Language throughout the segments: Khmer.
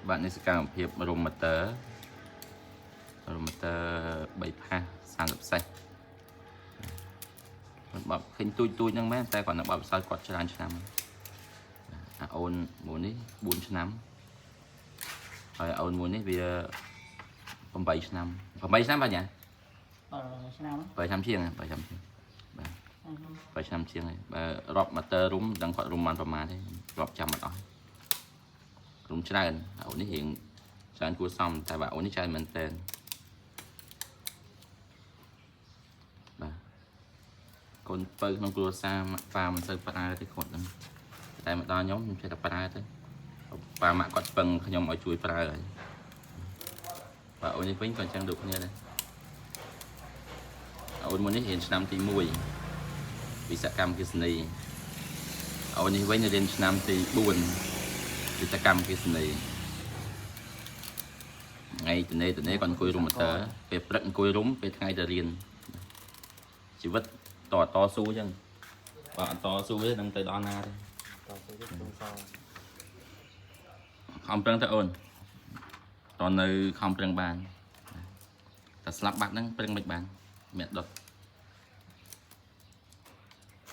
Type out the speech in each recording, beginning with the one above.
បាទនេះសកម្មភាពរុំម៉ូទ័ររុំម៉ូទ័រ3ផាស30សេះគាត់បបឃើញទូចទូចហ្នឹងមែនតែគាត់នៅបបពិសោធន៍គាត់ច្រើនឆ្នាំហើយបាទអាអូនមួយនេះ4ឆ្នាំហើយអូនមួយនេះវា8ឆ្នាំ8ឆ្នាំបាទញ៉ា ឆ្នាំ 8ឆ្នាំជាង8ឆ្នាំជាងបាទ8ឆ្នាំជាងហើយបើរាប់ម៉ូទ័ររុំមិនដឹងគាត់រុំបានប្រមាណទេរាប់ចាំអត់អស់រុំច្រើនអូននេះរៀងច្រើនគួរសមតែបើអូននេះច្រើនមែនតើបាទកូនពៅក្នុងគ្រួសារម៉ាក់ប៉ាមិនសូវប្រើទេគាត់ហ្នឹងតែមកដល់ខ្ញុំខ្ញុំចេះតែប្រើទៅប៉ាម៉ាក់គាត់ពឹងខ្ញុំឲ្យជួយប្រើហើយបាទអូននេះវិញក៏អញ្ចឹងដូចគ្នាដែរអូនមួយនេះរៀនឆ្នាំទី1វិស្វកម្មអគ្គិសនីអូននេះវិញរៀនឆ្នាំទី4វិស្វកម្មអគ្គិសនីថ្ងៃតនេតនេគាត់អង្គុយរុំម៉ូទ័រពេលព្រឹកអង្គុយរុំពេលថ្ងៃទៅរៀនជីវិតតតស៊ូអញ្ចឹងបើអត់តស៊ូទេនឹងទៅដល់ណាទេ តទៅទៀតទូស ខំប្រឹងទៅអូនតនៅខំប្រឹងបានតែស្លាប់បាត់ហ្នឹងប្រឹងមិនបានមានដុត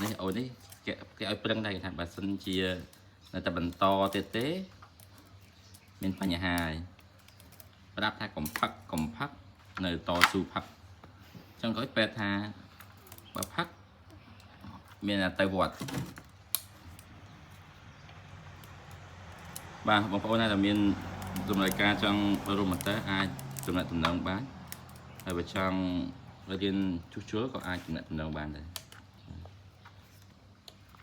នេះអូននេះគេគេឲ្យប្រឹងដែរគេថាបើសិនជានៅតែបន្តទៀតទេមានបញ្ហាហើយប្រាប់ថាកុំផឹកកុំផឹកនៅតស៊ូផឹកចង់ក្រោយពេទ្យថាបើផឹកមានតែទៅវត្តបាទបងប្អូនណាដែលមានតម្រូវការចង់រុំមតើអាចទំនាក់ទំនងបានហើយបើចង់រៀនជួសជុលក៏អាចទំនាក់ទំនងបានដែរ។